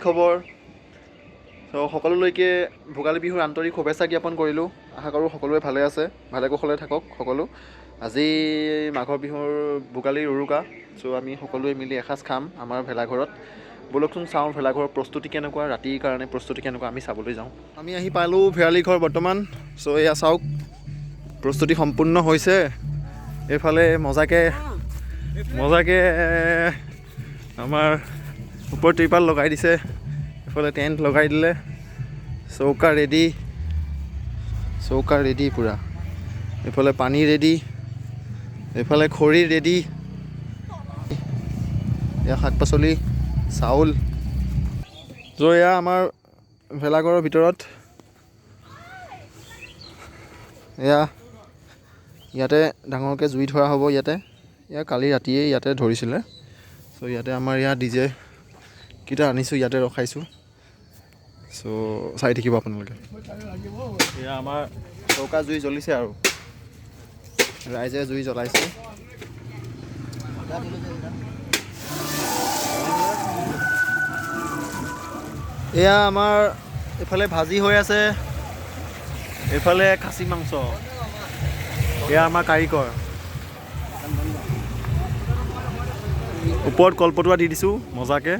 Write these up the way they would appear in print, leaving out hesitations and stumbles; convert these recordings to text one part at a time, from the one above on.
খবৰ? চ' সকলোলৈকে ভোগালী বিহুৰ আন্তৰিক শুভেচ্ছা জ্ঞাপন কৰিলোঁ। আশা কৰোঁ সকলোৱে ভালে আছে, ভালে কুশলে থাকক সকলো। আজি মাঘৰ বিহুৰ ভোগালীৰ উৰুকা। চ' আমি সকলোৱে মিলি এসাঁজ খাম আমাৰ ভেলাঘৰত। ব'লকচোন চাওঁ ভেলাঘৰৰ প্ৰস্তুতি কেনেকুৱা, ৰাতিৰ কাৰণে প্ৰস্তুতি কেনেকুৱা, আমি চাবলৈ যাওঁ। আমি আহি পালোঁ ভেৰালী ঘৰ বৰ্তমান। চ' এয়া চাওক, প্ৰস্তুতি সম্পূৰ্ণ হৈছে। এইফালে মজাকে মজাকে আমাৰ ওপৰত ত্ৰিপাল লগাই দিছে, এইফালে টেণ্ট লগাই দিলে, চৌকা ৰেডি, চৌকা ৰেডি পূৰা, এইফালে পানী ৰেডি, এইফালে খৰি ৰেডি, এয়া শাক পাচলি, চাউল। চ' এয়া আমাৰ ভেলাঘৰৰ ভিতৰত, এয়া ইয়াতে ডাঙৰকৈ জুই ধৰা হ'ব। ইয়াতে এয়া কালি ৰাতিয়ে ইয়াতে ধৰিছিলে। চ' ইয়াতে আমাৰ ইয়াত ডিজে কেইটা আনিছোঁ, ইয়াতে ৰখাইছোঁ। চ' চাই থাকিব আপোনালোকে। এয়া আমাৰ চৌকা জুই জ্বলিছে আৰু ৰাইজে জুই জ্বলাইছে। এয়া আমাৰ এইফালে ভাজি হৈ আছে, এইফালে খাচী মাংস। এয়া আমাৰ কাৰিকৰ। ওপৰত কলপটুৱা দি দিছোঁ মজাকে,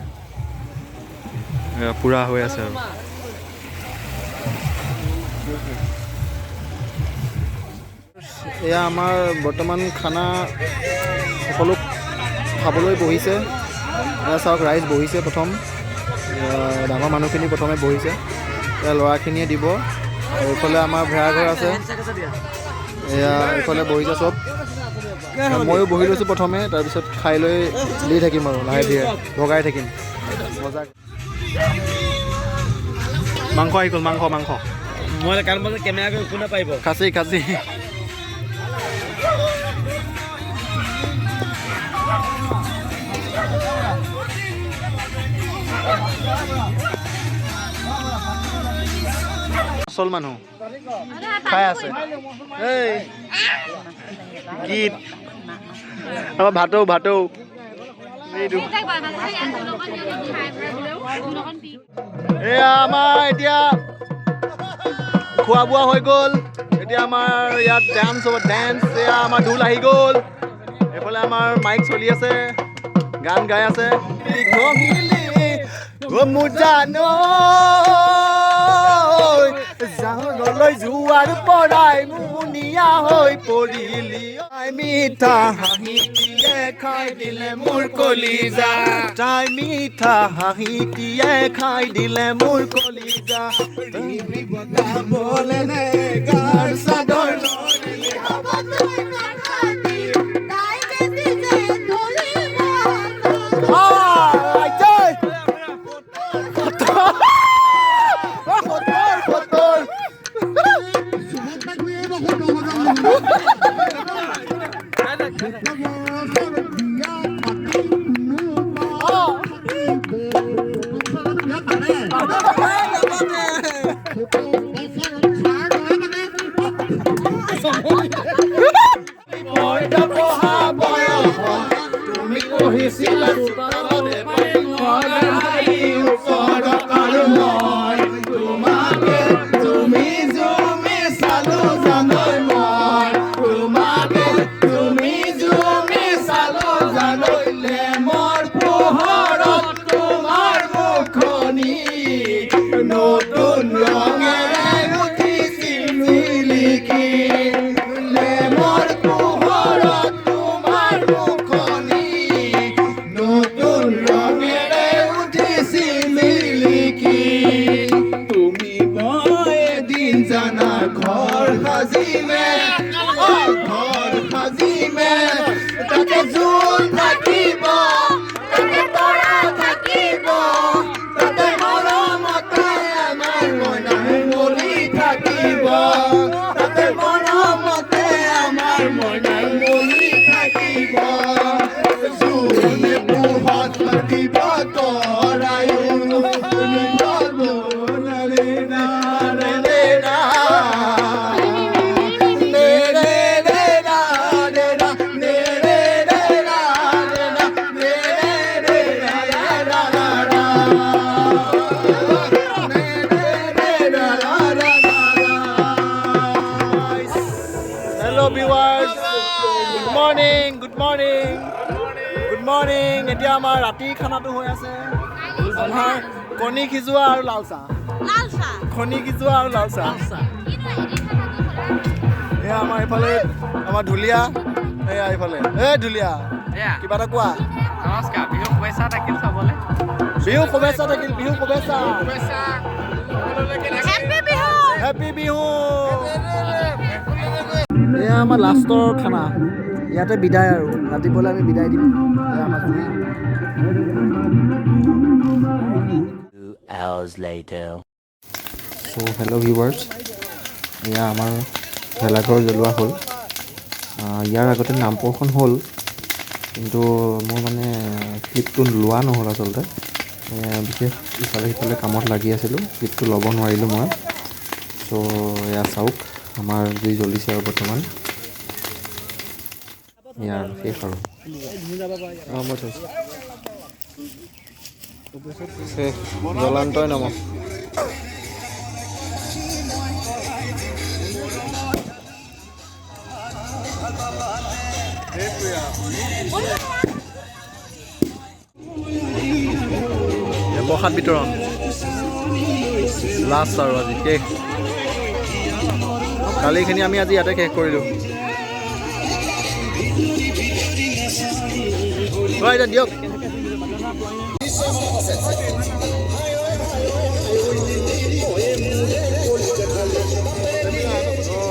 পূৰা হৈ আছে আৰু। এয়া আমাৰ বৰ্তমান খানা সকলো খাবলৈ বহিছে। এয়া চাওক, ৰাইজ বহিছে প্ৰথম, ডাঙৰ মানুহখিনি প্ৰথমে বহিছে, এয়া ল'ৰাখিনিয়ে দিব। আৰু এইফালে আমাৰ ভেড়াঘৰ আছে, এয়া এইফালে বহিছে চব। ময়ো বহি লৈছোঁ প্ৰথমে, তাৰপিছত খাই লৈ দি থাকিম আৰু লাহে ধীৰে ভগাই থাকিম। মজা মাংস আহি গ'ল, মাংস মাংস। খাচী খাচী। আচল মানুহ খাই আছে। এই গীত আমাৰ ভাটৌ ভাটৌ। এয়া আমাৰ এতিয়া খোৱা বোৱা হৈ গ'ল। এতিয়া আমাৰ ইয়াত ডান্স হ'ব, ডেন্স। এয়া আমাৰ ঢোল আহি গ'ল, এইফালে আমাৰ মাইক চলি আছে, গান গাই আছে। জানলৈ যোৱাৰ পৰাই মুনিয়া হৈ পৰিলি, মিঠা হাঁহিটিয়ে খাই দিলে মোৰ কলিজা, তাই মিঠা হাঁহিটিয়ে খাই দিলে মোৰ কলিজা। চাদৰ ৰে ৰে ৰে। Viewers, good morning, good morning, good morning. এতিয়া আমাৰ ৰাতিৰ খানাটো হৈ আছে, আমাৰ কণী সিজোৱা আৰু লাল চাহ। লাল চাহ। কণী সিজোৱা আৰু লাল চাহ। এয়া আমাৰ এইফালে আমাৰ ঢুলীয়া, এয়া এইফালে। এই ঢুলীয়া, কিবা এটা কোৱা। নমস্কাৰ, বিহু শুভেচ্ছা থাকিল চবলে। বিহু শুভেচ্ছা থাকিল, বিহু শুভেচ্ছা। হেপী বিহু। হেপী বিহু। এয়া আমাৰ লাষ্টৰ খানা, ইয়াতে বিদায় আৰু ৰাতিপুৱালৈ আমি বিদায় দিম। এয়া আমাৰ জুই। 2 hours later. চ' হেল্ল' ভিউৱাৰ্ছ, এয়া আমাৰ ভেলাঘৰ জ্বলোৱা হ'ল। ইয়াৰ আগতে নাম প্ৰসংগ হ'ল, কিন্তু মোৰ মানে ক্লিপটো লোৱা নহ'ল। আচলতে বিশেষ ইফালে সিফালে কামত লাগি আছিলোঁ, ক্লিপটো ল'ব নোৱাৰিলোঁ মই। চ' এয়া চাওক, আমাৰ জুই জ্বলিছে আৰু বৰ্তমান এয়া আৰু শেষ আৰু। অঁ, মই থৈছোঁ। শেষ, জ্বলান্তই নম। প্ৰসাদ বিতৰণ লাষ্ট আৰু আজি শেষ। কালিখিনি আমি আজি ইয়াতে শেষ কৰিলোঁ। অ, এতিয়া দিয়ক।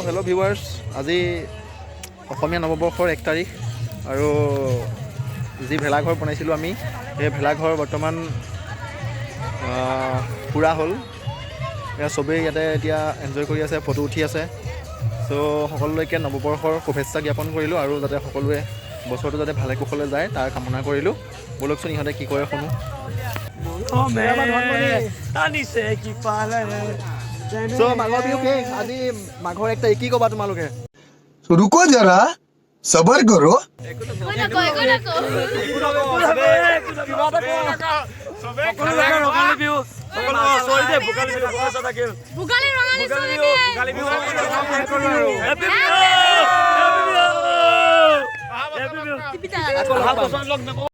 হেল্ল' ভিউৱাৰ্ছ, আজি অসমীয়া নৱবৰ্ষৰ 1 তাৰিখ আৰু যি ভেলাঘৰ বনাইছিলোঁ আমি, সেই ভেলাঘৰ বৰ্তমান পূৰা হ'ল। এয়া চবেই ইয়াতে এতিয়া এনজয় কৰি আছে, ফটো উঠি আছে। চ' সকলোলৈকে নৱবৰ্ষৰ শুভেচ্ছা জ্ঞাপন কৰিলোঁ আৰু যাতে সকলোৱে বছৰটো যাতে ভালে কুশলে যায়, তাৰ কামনা কৰিলোঁ। ব'লকচোন, ইহঁতে কি কৰে শুনো। টানিছে কি পালে। চ' মাঘৰ বিহু শেষ, আজি মাঘৰ 1 তাৰিখ, কি ক'বা তোমালোকে? तो रुको जरा, सबर करो। একো নকওঁ, একো নকওঁ। ৰঙালী বিহু চৰি দে, ভোগালী বিহু শুভেচ্ছা থাকিল। ভোগালী ৰঙালী চবকে। Bhogali Bihu, happy Bihu, happy Bihu, happy Bihu. অহা বছৰ লগ নাপাওঁ।